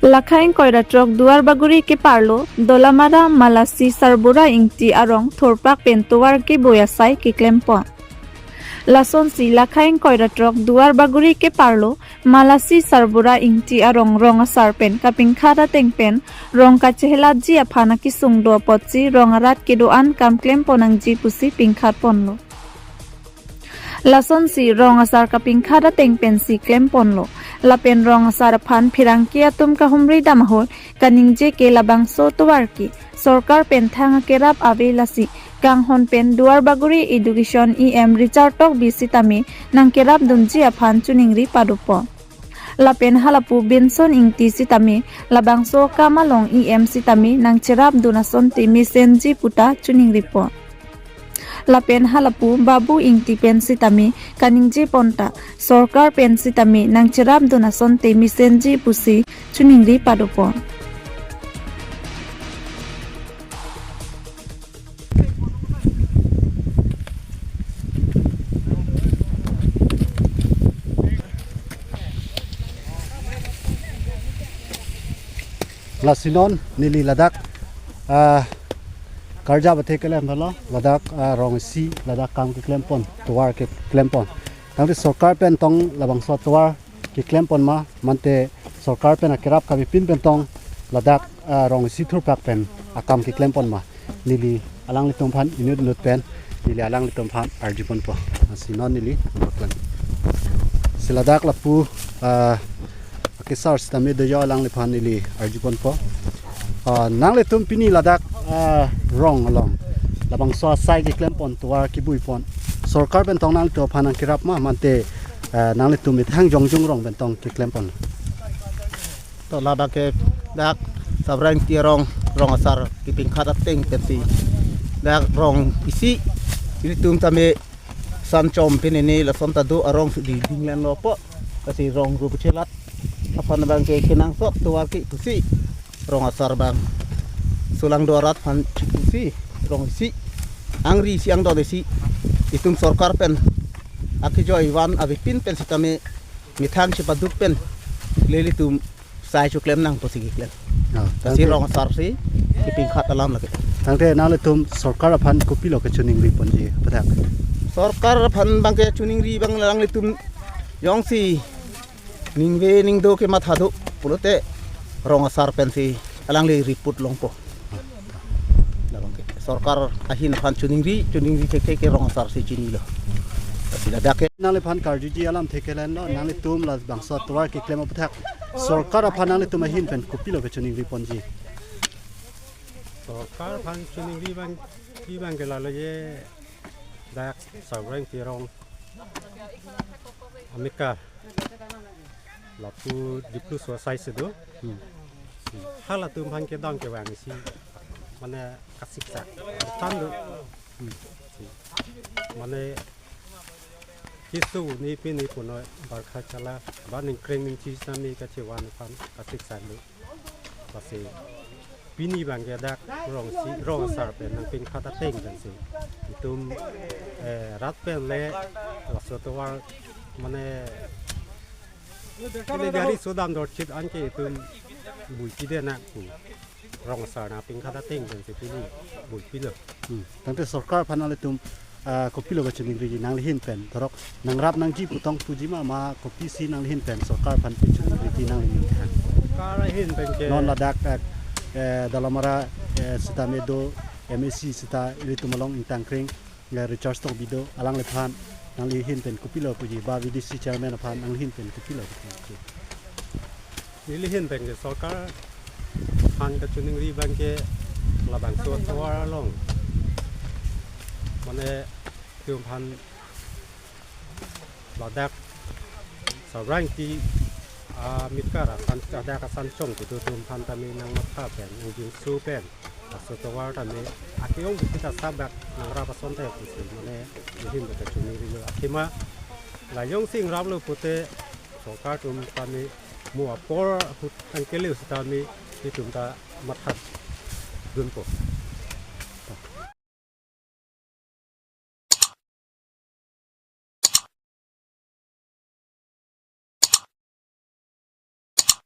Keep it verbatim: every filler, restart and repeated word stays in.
Lakha ingkoi ra throk Duarbagori keparlo Dolamara Malasi Sarbura Ingti arong thurpak pen tovar kebui asai keklempon. Lasonsi lakha ingkoi ra throk Duarbagori keparlo Malasi Sarbura Ingti arong rong asar pen kapinkhat ateng pen rong kachehelatji aphan akesung do apotsi rong arat kedo-an kam klempon nangji pusi pinkhatponlo. Lasonsi rong asar kapinkhat ateng pensi klemponlo. Lapen rong asar aphan pherangke atum kahumri dam ahut kaningje ke labangso tovar ke sorkar pen thang akerap ave, lasi kanghon pen Duarbagori Education E M Richard Tokbi sitame nangkerapdunji aphan choningri padopon. Lapen halapu Benson Ingti sitame labangso akam along E M sitame nangcherapdun asonte mesenji puta choningripon. Lapen halapu Babu Ingti pen sitame kaningjepon ta sorkar pen sitame nangcherapdun asonte mesenji pusi choningri padopon. Lasi non neli ladak, ah, karjap athe keklem tanglo, ladak, ah, rong isi ladak kam keklempon, tovar keklempon. Tangte sorkar pen tong labangso tovar keklempon ma, mate sorkar pen akerap kavepin pen tong ladak, ah, rong isi thurpak pen akam keklempon ma, neli alanglitum aphan inut inut pen neli alanglitum aphan arjuponpo. Lasi non neli nangpaklangpo. Si ladak lapu, ah, akesar sitame do, jo alangliphan neli arjuponpo. Ah, nanglitum pini ladak, ah, rong along labangso asai keklempon, tovar kebuipon, sorkar pen tong nanglitum aphan nangkerap ma, mate, ah, nanglitum methang jongjong rong pen tong keklempon? To ladak ke dak Sarbura Ingti arong, rong asar kepinkhat ateng pensi dak rong isi, ilitum tame Sanchom pini ni lason ta do arong si dingding lenlo po. Lasi rong ru puchelat aphan abang ke kenangsot tovar ke pusi rong asar abang sulang do arat aphan pusi rong isi, angri isi, angdon isi, itum sorkar pen akejoi van avepin pen sitame methang chepaduk pen lelitum sai choklem nang pusi keklem. Ah, lasi tangte rong asar si kepinkhat alam lake. Tangte nanglitum sorkar aphan kopilo kechoningri ponji aphuthak? Sorkar aphan abang kechoningri abang alanglitum jongsi ningve ningdo kematha do pulote rong asar pensi alangli report longpo. Labang ke sorkar ahin aphan choningri, choningri thekthe ke rong asar si chinilo. Lasi ladak ke. Nangliphan karjuji alam thekthelang lo, nanglitum labangso tovar keklem aphuthak sorkar aphan nanglitum ahin pen kopilo kechoningri ponji? Sorkar aphan choningri abang, abang ke lalo je dak Sarbura Ingti arong amekar lapu Dipluso asai si do. Hmm. Halatum aphan kedam kevang isi, mane kasiksak than do. Hmm. Mane keso ni pini punoi barkha chala ba ningkreng ningchi sitame kachevan aphan kasiksak do. Lasi pini abang ke dak rong isi, rong asar pen nangpinkhat ateng pensi itum, eh, rat pen le laso tovar mane kile gari sodam dorchit anke itum buipi de nang pu. Rong asar nangpinkhat ateng pensi pini buipilo. Hmm. Tangte sorkar aphan nanglitum, ah, kopilo kechoningri nangli ahin pen, torok nangrap nangji pu tong puji ma, ma kopisi nangli ahin pen sorkar aphan kechoningri nangli ahin pen? Sorkar ahin pen ke non ladak, eh, eh, Dolamara, eh, sitame do M A C sita ilitum along ingtangkreng, eh, Richard Tokbi do, alangliphan nangli ahin pen kopilo puji, ba V D C chairman aphan nangli ahin pen kopilo puji? Neli ahin pen ke sorkar aphan kechoningri abang ke labangso tovar along mane itum aphan ladak Sarbura Ingti, ah, amekar asan, ladak Sanchom kedo atum aphan tame nangmatha pen, nangjinso pen laso tovar tame ake-ong bisita sabak nangrap asonte pusi mane neli ahin pen kechoningri lo. Athema la jongsi ingraplo pute sorkar atum tame mo apor ahut an kele sitame itum ta matha dunpo.